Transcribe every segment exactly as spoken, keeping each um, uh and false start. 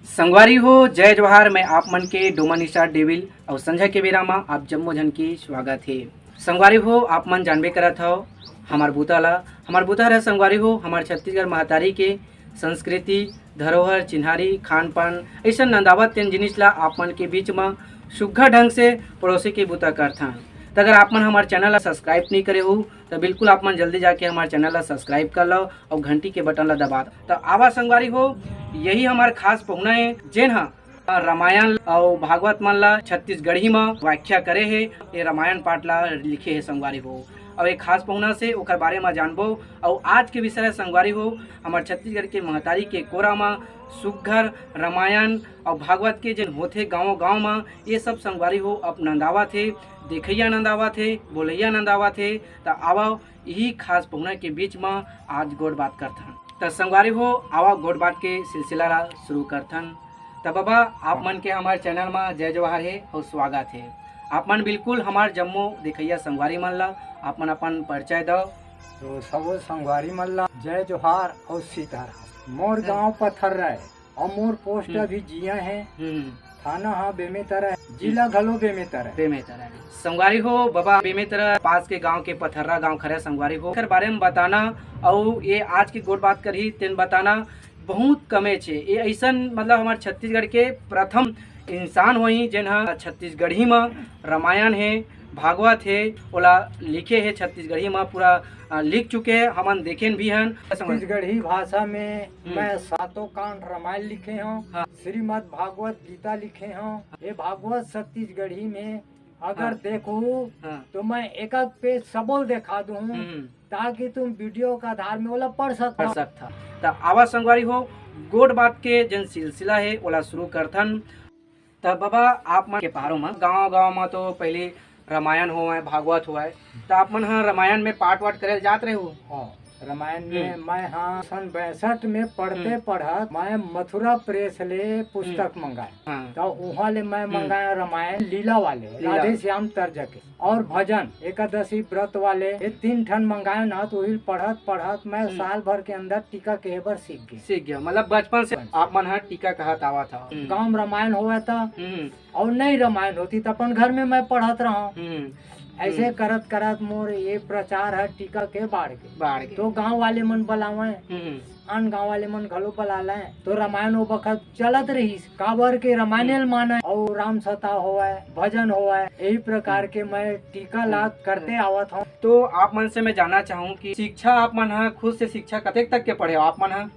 संगवारी हो, जय जोहार। मैं आप मन के डोमन स्टार डेविल अउ संझा के बेरा म आप जम्मो झन के स्वागत हे। संगवारी हो, आप मन जानबे करत हव हमर बूता ला। हमर बूता हर संगवारी हो, हमर छत्तीसगढ़ महतारी के संस्कृति, धरोहर, चिन्हारी, खान पान, अइसन नंदावत तेन जिनिस ला आप मन के बीच म सुग्घर ढंग से परोसे के बूता करथन। त अगर आप मन हमर चैनल ला सब्सक्राइब नइ करे हो, त बिल्कुल आप मन जल्दी जाके हमर चैनल ला सब्सक्राइब कर लो अउ घंटी के बटन ला दबा दो। त आवा संगवारी हो, यही हमर खास पहुना हे, जेन ह रामायण अउ भागवत मन ला छत्तीसगढ़ी म व्याख्या करे हे, ये रामायण पाठ ला लिखे हे संगवारी हो। अउ एक खास पहुना से ओकर बारे म जानबो। अउ आज के विषय हे संगवारी हो, हमर छत्तीसगढ़ के महतारी के कोरा म सुग्घर रामायण अउ भागवत के जेन होथे गाँव गाँव म, ये सब संगवारी हो अब नंदावत हे, देखइया नंदावत हे, बोलइया नंदावत हे। त आवा यही खास पहुना के बीच म आज गोठ बात करथन। त संगवारी हो, आवा गोठ बात के सिलसिला ला शुरू करथन। त बाबा, आप मन के हमर चैनल म जय जोहार हे अउ स्वागत हे। आप मन बिल्कुल हमर जम्मो देखइया संगवारी मन ला आप मन अपन परिचय दव। तो सबो संगवारी मन ला जय जोहार अउ सीताराम। मोर हम्म। गांव पथर्रा हे अउ मोर पोस्ट हम्म। अभी जिया हे। हम्म। थाना ह बेमेतरा हे, जिला घलो बेमेतरा हे। बेमेतरा हे। संगवारी हो, बाबा बेमेतरा पास के गांव के पथर्रा गांव खरे संगवारी हो। एकर बारे म बताना अउ ये आज के गोठ बात करही तेन बताना बहुत कमेच हे। ये अइसन मतलब हमर छत्तीसगढ़ के प्रथम इंसान होही जेन ह छत्तीसगढ़ी म रामायण हे, भागवत हे, ओला लिखे हे छत्तीसगढ़ी म पूरा, अ, लिख चुके हे, हमन देखेन भी हन। छत्तीसगढ़ी भाषा में हम्म। मैं सातों कांड रामायण लिखे हंव, हाँ। श्रीमद् भागवत गीता लिखे हंव। ये भागवत छत्तीसगढ़ी में अगर हाँ। देखो हाँ। तो मैं एक एक पेज सबो ल देखा दूं, हम्म। ताकि तुम वीडियो का आधार में ओला पढ़ सकता। पढ़ सकता। त आवा संगवारी हो, गोठ बात के जेन सिलसिला हे ओला शुरू करथन। त बाबा, आप मन के पहाड़ों म, गांव गांव म तो पहले रामायण होवय, भागवत होवय, त आप मन ह रामायण में पाठ वाठ करे ल जात रहे हो? हाँ, रामायण में हम्म। मैं ह सन बैसठ में पढ़ते हम्म। पढ़त मैं मथुरा प्रेस ले पुस्तक हम्म। मंगाए। हाँ। त उहाँ ले मैं हम्म। मंगाए रामायण लीला वाले, लीला। राधे श्याम तर्ज के। और भजन, एकादशी व्रत वाले, ये तीन ठन मंगाए ना, तो उही ल पढ़त पढ़त मैं हम्म। साल भर के अंदर टीका कहे बर सीख गे। सीख गया, मतलब बचपन से बचपन से। आप मन ह टीका कहत आवत हव। हम्म। गांव में रामायण होवय त, हम्म। और नहीं रामायण होती त अपन घर में मैं पढ़त रहंव। हम्म। ऐसे हम्म। करत करत मोर ये प्रचार ह टीका के बाढ़ गे। बाढ़ गे। तो गांव वाले मन बलावय, हम्म। आन गांव वाले मन घलो बला लें, तो रामायण ओ बखत चलत रहिस, काबर के रामायण हम्म। ल मानय, अउ राम सता होवय, भजन होवय, यही प्रकार हम्म। के मैं टीका ला हम्म। करते आवत हंव। तो आप मन से मैं जानना चाहूँ कि शिक्षा आप मन ह खुद से शिक्षा कतेक तक के पढ़े हो आप मन ह?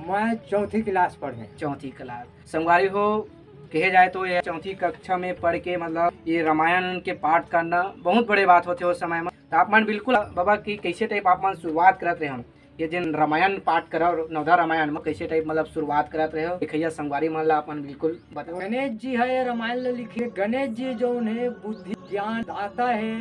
मैं चौथी क्लास पढ़े। चौथी क्लास। संगवारी हो, कहे जाए तो ये चौथी कक्षा में पढ़ के मतलब ये रामायण के पाठ करना बहुत बड़े बात होथे उस समय में। तो आप मन बिल्कुल बाबा की कैसे टाइप आप मन शुरुआत करत रहे हम? ये जेन रामायण पाठ करव, नवधा रामायण म कैसे टाइप मतलब शुरुआत करत रहे हो, देखइया संगवारी मन ला अपन बिल्कुल बताओ। गणेश जी ह ये रामायण ल लिखे। गणेश जी जौन हे बुद्धि ज्ञान दाता हे,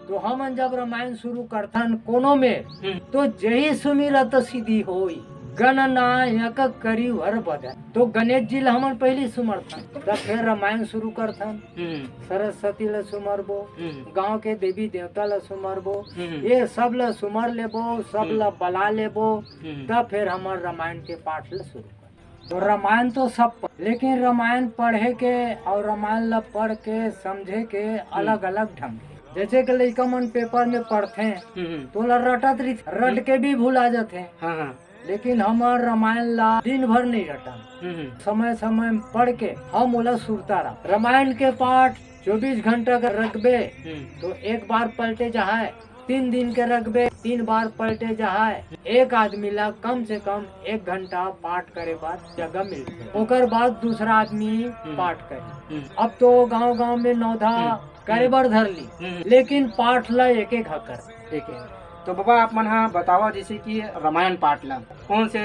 तो हमन जब रामायण शुरू करथन कोनो में, हम्म। तो जही सुमिरत सिद्धि होई, गणनायक करिउ हर बदन। तो गणेश जी ल हमन पहली सुमरथन, तब फिर रामायण शुरू करथन। हम्म। सरस्वती ल सुमरबो, हम्म। गांव के देवी देवता ल सुमरबो, हम्म। ये सब ल सुमर लेबो, सब हम्म। ल बला लेबो, हम्म। तब फिर हमर रामायण के पाठ ल शुरू करबो। तो रामायण तो सब पढ़, लेकिन रामायण पढ़े के और रामायण ल पढ़ के समझे के हम्म। अलग-अलग ढंग हे। जैसे कि लइका मन पेपर में पढ़थे, हम्म, हम्म। तो ओला रटत रहिथे, रट हम्म। के भी भुला जाथे। हाँ, हाँ। लेकिन हमर रामायण ला दिन भर नहीं रटन, हम्म, हम्म। समय समय में पढ़ के हम ओला सुरता रख। रामायण के पाठ चौबीस घंटा का रखबे, हम्म। तो एक बार पलटे जहाय, तीन दिन के रखबे, तीन बार पलटे जहाय। एक आदमी ला कम से कम एक घंटा पाठ करे बर जगह मिलथे, ओकर बाद दूसरा आदमी हम्म। पाठ करे। हम्म। अब तो गांव-गांव में नवधा हम्म। करे हम्म। बर धर ली, हम्म। लेकिन पाठ ला एक एक ह कर। ठीक है, तो बाबा आप मन हा बतावा, जैसे कि रामायण पाठ ला कौन से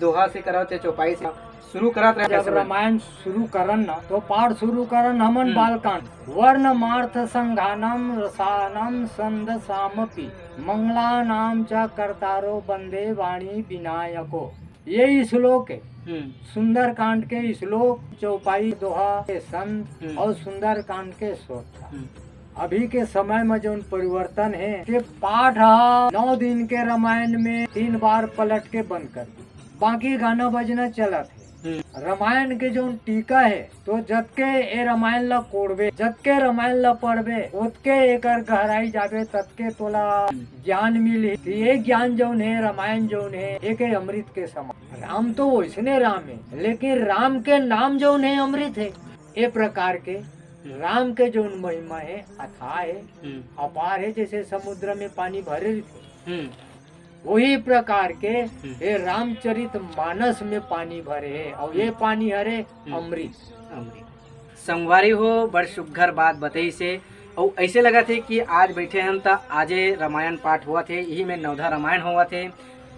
दोहा से करत हे, चौपाई से शुरू करत रहे जब कैसे? रामायण शुरू करन ना, तो पाठ शुरू करन हमन हम्म। बालकांड। वर्णमार्थ संघानम रसानम संद सामपि, मंगलानाम च कर्तारो बंदे वाणी विनायको। ये श्लोक है। हम्म। सुंदरकांड के श्लोक, चौपाई, दोहा के संद हम्म। और सुंदरकांड के श्लोक था। हम्म। अभी के समय में जौन परिवर्तन है, के पाठ हा नौ दिन के रामायण में तीन बार पलट के बंद कर दी, बाकी गाना बजना चलत है। हम्म। रामायण के जौन टीका हे, तो जतके ए रामायण ला कोड़बे, जतके रामायण ला पढ़बे, ओतके एकर गहराई जाबे, ततके तोला ज्ञान मिलही कि ये ज्ञान जौन हे, रामायण जौन हे, एक अमृत के समान। राम तो वैसने राम हे, लेकिन राम के नाम जौन हे, अमृत हे। ए प्रकार के राम के जौन महिमा हे, अथाह हे, हम्म। अपार हे, जैसे समुद्र में पानी भरे रहिथे। हम्म। वही प्रकार के हम्म। ये रामचरित मानस में पानी भरे हे, और ये हम्म। पानी हरे हम्म। अमृत। अमृत। संगवारी हो, बड़ सुग्घर बात बतइस हे। अउ ऐसे लगत हे कि आज बैठे हन त आजे रामायण पाठ होवत हे, इही में नवधा रामायण होवत हे।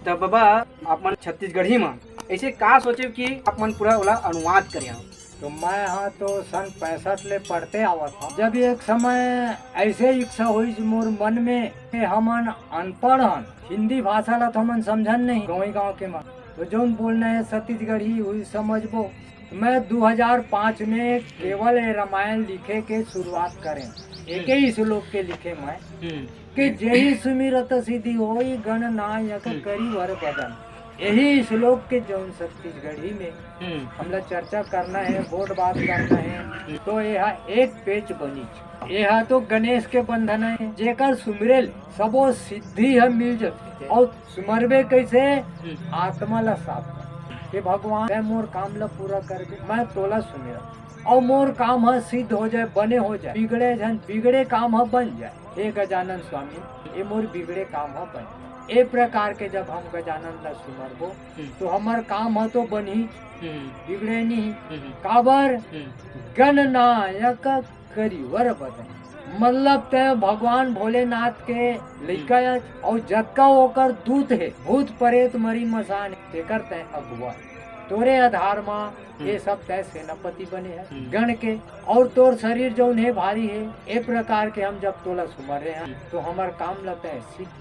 त बाबा, आप मन छत्तीसगढ़ी म ऐसे का सोचे कि आप मन पूरा ओला अनुवाद करे हव? तो मैं हा तो सन पैंसठ ले पढ़ते आवत हव। जब एक समय ऐसे इच्छा होइस मोर मन में कि हमन अनपढ़ हन, हिंदी भाषा ला तो हमन समझन नहीं, गंवई गांव के मन, तो जौन बोलना हे छत्तीसगढ़ी, वही समझबो। मैं दू हजार पाँच में केवल ये रामायण लिखे के शुरुआत करें, एक ही श्लोक के लिखे मैं हम्म। कि जेहि सुमिरत सिद्धि होई, गण नायक हम्म। करि वर बदन। यही श्लोक के जौन छत्तीसगढ़ी में हम्म। हमला चर्चा करना हे, बोट बात करना हे, हम्म। तो यह एक पेज बनिस। यह तो गणेश के बंधन हे, जेकर सुमिरेल सबो सिद्धि ह मिल जथे। और सुमरबे कैसे? हम्म। आत्मा ला साफ कर। हे भगवान, तैं मोर काम ला पूरा करबे, मैं तोला सुमिरत हंव। और मोर काम ह सिद्ध हो जाए, बने हो जाए, बिगड़े झन, बिगड़े काम ह बन जाए। हे गजानन स्वामी, ये मोर बिगड़े काम ह बन जाए। ए प्रकार के जब हम गजानन ला सुमरबो, हम्म। तो हमर काम ह तो बनही, हम्म। बिगड़े नहीं। हम्म। काबर? हम्म। गणनायक करि वर बदन। मतलब तैं भगवान भोलेनाथ के लइका हम्म। अस, और जतका ओकर दूत हे, भूत परेत मरी मसान, तेकर तैं अगुवा। तोरे आधार मा हम्म। ये सब तैं सेनापति बने हे हम्म। गण के, और तोर शरीर जौन हे भारी हे। ए प्रकार के हम जब तोला सुमरे हन, हम्म। तो हमर काम ल तैं सिद्ध,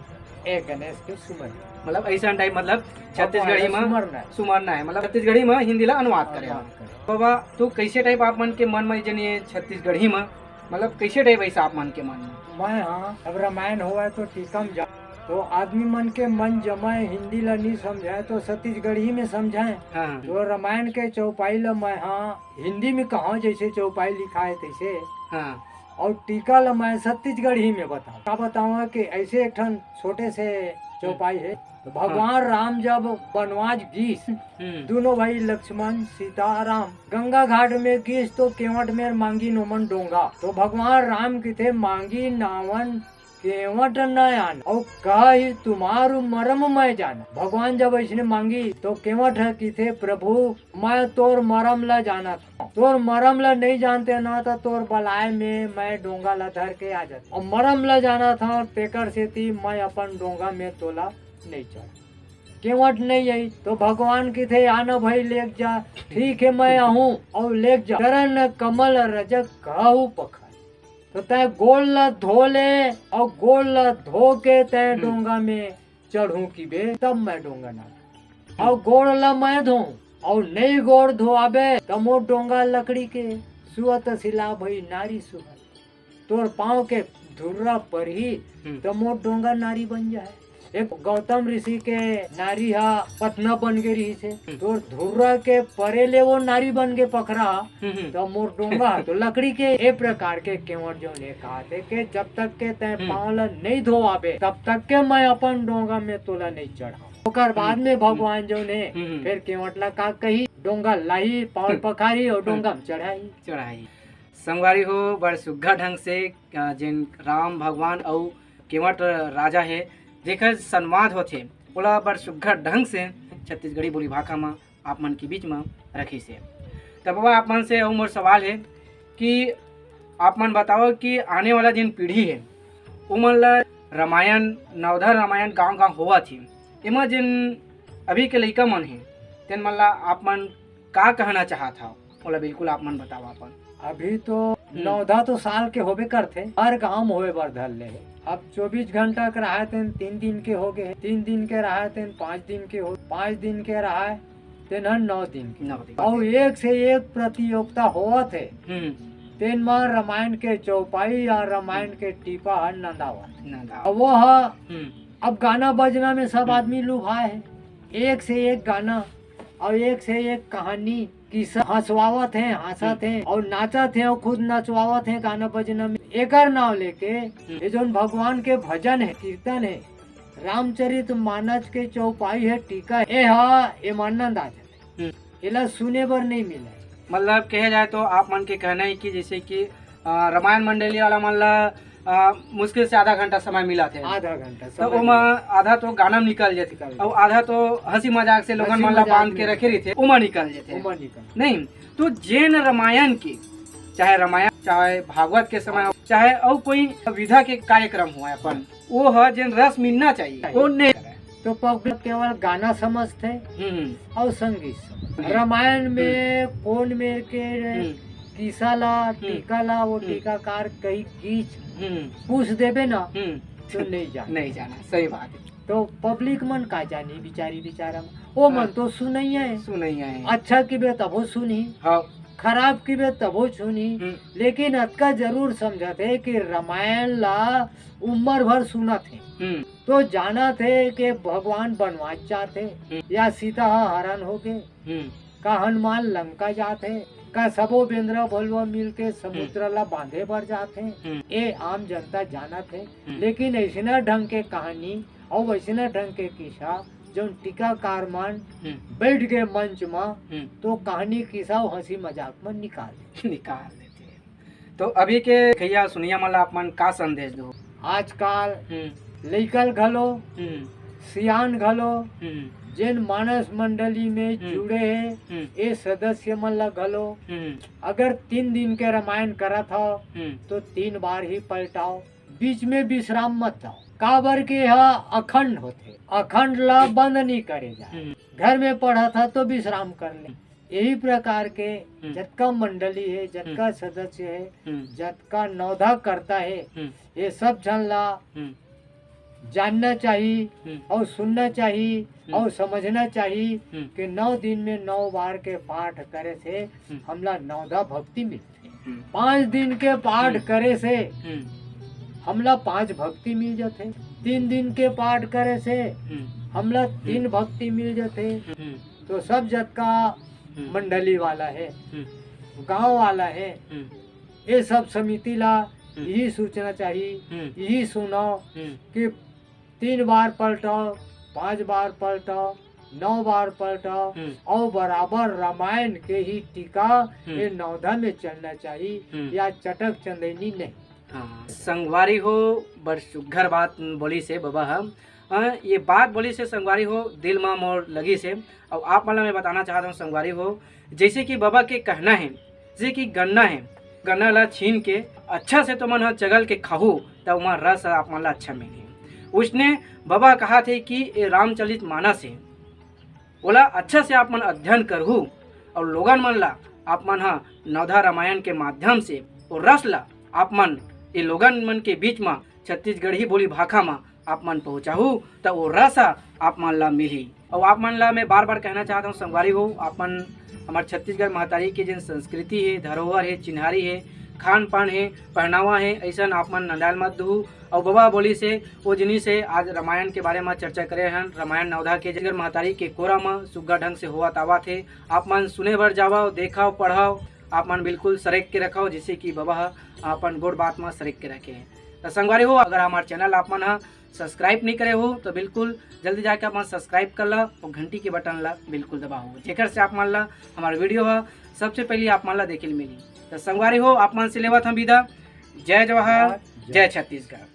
ए गणेश के सुमर। मतलब ऐसा टाइप, मतलब छत्तीसगढ़ी में सुमरना हे। सुमरना हे, मतलब छत्तीसगढ़ी में हिंदी ला अनुवाद करे। अनुवाद करे। बाबा, तू कैसे टाइप आप मन के मन में जन ये छत्तीसगढ़ी में, मतलब कैसे टाइप ऐसा आप मन के मन में? मैं, हाँ, अब रामायण होवय तो टीका म जा, तो आदमी मन के मन जमाए, हिंदी ला नहीं समझाए तो छत्तीसगढ़ी में समझाए। हाँ, हाँ। तो रामायण के चौपाई ला मैं, हाँ, हिंदी में कहा जैसे चौपाई लिखा हे तैसे। हाँ। और टीका ला मैं छत्तीसगढ़ी में बताऊं। का बताऊं कि ऐसे एक ठन छोटे से चौपाई हे। तो भगवान हाँ। राम जब वनवास गीस, हम्म। दोनों भाई लक्ष्मण, सीता, राम गंगा घाट में गीस तो केवट मेर मांगिन ओमन डोंगा। तो भगवान राम किथे मांगी नावन केवट न आन, और कहा ही तुम्हारू मरम मैं जाना। भगवान जब ऐसने मांगी तो केवट ह किथे, प्रभु, मैं तोर मरम ला जानत हंव। तोर मरम ला नहीं जानते ना, त तोर बलाय में मैं डोंगा ला धर के आ जात। और मरम ला जानत हंव, तेकर सेती मैं अपन डोंगा में तोला नहीं चढ़। केवट नहीं आई, तो भगवान किथे, आना भाई, लेग जा। ठीक हे, मैं आहूं, और लेग जा। चरण कमल रज कहु पखार। तो तैं गोड़ ला धो ले, और गोड़ ला धो के तैं हम्म। डोंगा में चढ़ूं किबे, तब मैं डोंगा ना। और गोड़ ला मैं धोऊं, और नहीं गोड़ धोआबे, त मोर डोंगा लकड़ी के सुअत सिला भई नारी सुहाई। तोर पाँव के धुर्रा परही, हम्म। त मोर डोंगा नारी बन जाए। एक गौतम ऋषि के नारी हा पथना बन के रहिस हे, हम्म। तोर धुर्रा के परे ले वो नारी बन के पखरा हा, हम्म, हम्म। त मोर डोंगा हा तो लकड़ी के। ए प्रकार के केवट जौन हे कहाथे के जब तक के तैं हम्म। पाँव ला नहीं धोआबे, तब तक के मैं अपन डोंगा में तोला नहीं चढ़ाऊं। ओकर बाद हम्म। में भगवान जौन हे, हम्म, हम्म। फिर केवट ला का कही, डोंगा लाही, पाँव हम्म। पखारी और डोंगा में चढ़ाही। चढ़ाही। संगवारी हो, बड़ सुग्घर ढंग से, अ, जेन राम भगवान अउ केवट राजा हे, जेकर संवाद होथे, ओला बड़ सुग्घर ढंग से छत्तीसगढ़ी बोली भाखा म आप मन के बीच म रखिस हे। त बाबा, आप मन से अउ मोर सवाल हे कि आप मन बताओ कि आने वाला जेन पीढ़ी हे, ओमन ला रामायण, नवधा रामायण गांव-गांव होवत हे, एमा जेन अभी के लइका मन हे, तेन मन ला आप मन का कहना चाहत हव, ओला बिल्कुल आप मन बताओ अपन। अभी तो हम्म। नवधा तो साल के होबे करथे, हर गांव में होए बर धर ले हे। अब चौबीस घंटा के रहाय तेन तीन दिन के हो गए, तीन दिन के रहाय तेन पाँच दिन के हो, पाँच दिन के रहाय तेन हर नौ दिन के। नौ दिन। और एक से एक प्रतियोगिता होवत हे। हम्म। तेन म रामायण के चौपाई या रामायण के टीपा हर नंदावत। नंदावत। अब वो ह, हम्म। अब गाना बजना में सब हम्म। आदमी लुभाए हे, एक से एक गाना। और एक से एक कहानी, किस्सा हंसवावत हे, हंसत हे और नाचत हे और खुद नचवावत हे गाना बजना में। एकर नाव लेके ये जोन भगवान के भजन हे, कीर्तन हे, रामचरित मानस के चौपाई हे, टीका हे, ए हा एमा आनंद आ जाथे। एला सुने बर नहीं मिले। मतलब कहे जाए तो आप मन के कहना है कि जैसे कि अ, रामायण मंडली वाला मन ला अ, मुश्किल से आधा घंटा समय मिला थे, आधा घंटा तो समय ओमा मिला। आधा तो गाना में निकल जाथे निकल और आधा तो हंसी मजाक से लोगन हंसी मन ला मजाक बांध के में। रखे रहिथे, ओमा निकल जाथे। ओमा निकल। नहीं, तो जेन रामायण के, चाहे रामायण, चाहे भागवत के समय हो, चाहे और कोई विधा के कार्यक्रम हो अपन, वो ह जेन रस मिलना चाहिए, वो नहीं। तो पब्लिक केवल गाना समझथे हम्म। और संगीत समझथे। हम्म। रामायण में कोन मेर के हम्म। किस्सा ला, हम्म। टीका ला, वो हम्म। टीकाकार कई गीच हम्म। पूछ देबे ना, हम्म। तो नहीं जाना। नहीं जाना, सही बात है। तो पब्लिक मन का जानी, बिचारी बिचारा मन। वो मन हाँ। तो सुनइया है। सुनइया है। अच्छा किबे तभो सुनही, हाँ। खराब किबे तभो सुनही, हम्म। लेकिन अतका जरूर समझत हे कि रामायण ला उम्र भर सुनत हे। हम्म। तो जानत हे कि भगवान बनवास जात हे, हम्म। या सीता ह हरण होगे, हम्म। का हनुमान लंका जात हे, का सबो बेंदरा भलुवा मिल के समुद्र हम्म। ला बांधे बर जात हे। हम्म। ए आम जनता जानत हे, हम्म। लेकिन अइसना ढंग के कहानी अउ वइसना ढंग के किस्सा, जउन टीकाकार मन हम्म। बैठ के मंच म, हम्म। तो कहानी किस्सा अउ हंसी मजाक म निकाल देथे। निकाल देथे। तो अभी के खइया सुनिया मन ला आप मन का संदेश दो? आजकाल हम्म। लइकल घलो, हम्म। सियान घलो, हम्म। जेन मानस मंडली में हम्म। जुड़े हे, हम्म। ए सदस्य मन ला घलो, हम्म। अगर तीन दिन के रामायण करत हव, हम्म। तो तीन बार ही पलटाओ, बीच में विश्राम मत दव, काबर के एहा अखंड होथे, अखंड ला बंद नहीं करे जाए। हम्म। घर में पढ़त ह तो विश्राम कर ले। यही प्रकार के हम्म। जतका मंडली हे, जतका हम्म। सदस्य हे, हम्म। जतका नवधा करता हे, हम्म। ये सब झन ला हम्म। जानना चाहिए हम्म। और सुनना चाहिए हम्म। और समझना चाहिए हम्म। कि नौ दिन में नौ बार के पाठ करे से हम्म। हमला नवधा भक्ति मिलथे। हम्म। पाँच दिन के पाठ हम्म। करे से हम्म। हमला पाँच भक्ति मिल जाथे। तीन दिन के पाठ करे से हम्म। हमला तीन हम्म। भक्ति मिल जाथे। हम्म। तो सब जतका हम्म। मंडली वाला हे, हम्म। गांव वाला हे, हम्म। ये सब समिति ला हम्म। यही सोचना चाहिए, हम्म। यही सुनाओ हम्म। कि तीन बार पलटाओ, पांच बार पलटाओ, नौ बार पलटाओ हम्म। और बराबर रामायण के ही टीका हम्म। ये नवधा में चलना चाहिए हम्म। या चटक चंदैनी नहीं। हाँ, संगवारी हो, बड़ सुग्घर बात बोलिस हे बबा ह। हाँ, ये बात बोलिस हे संगवारी हो, दिल मा मोर लगिस हे। अउ आप मन ला मैं बताना चाहत हूँ संगवारी हो, जैसे कि बबा के कहना हे, जैसे कि गन्ना हे, गन्ना ला छीन के अच्छा से तुमन ह चगल के खाहू, त ओमा रस आप मन ला अच्छा मिलही। उसने बबा कहा थे कि ये रामचरित मानस हे, ओला अच्छा से आप मन अध्ययन करहू अउ लोगन मन ला आप मन ह नवधा रामायण के माध्यम से ओ रस ला आप मन ए लोगन मन के बीच म छत्तीसगढ़ी बोली भाखा म आप मन पहुँचाहू, त ओ रस ह आप मन ला मिलही। अउ आप मन ला मैं बार-बार कहना चाहत हूँ संगवारी हो, आप मन हमर छत्तीसगढ़ महतारी के जेन संस्कृति हे, धरोहर हे, चिन्हारी हे, खान-पान हे, पहनावा हे, अइसन आप मन नंदाल मत दुहू। अउ बबा बोलिस हे, ओ जिनिस हे, आज रामायण के बारे म चर्चा करे हन, रामायण नवधा के छत्तीसगढ़ महतारी के कोरा म सुग्घर ढंग से होवत आवत हे। आप मन सुने बर जावव, देखव, पढ़व, आप मन बिल्कुल सरेक के रखव, जइसे कि बबा ह अपन गोठ बात म सरेक के रखे हे। त संगवारी हो, अगर हमर चैनल आप मन ह subscribe नहीं करे हो, तो बिल्कुल जल्दी जाके अपन subscribe कर ला अउ घंटी के बटन ला बिल्कुल दबाओ, जेकर से आप मन ला हमर video ह सबसे पहली आप मन ला देखे ल मिली। त संगवारी हो, आप मन से लेवत हम विदा। जय जोहार, जय जय छत्तीसगढ़।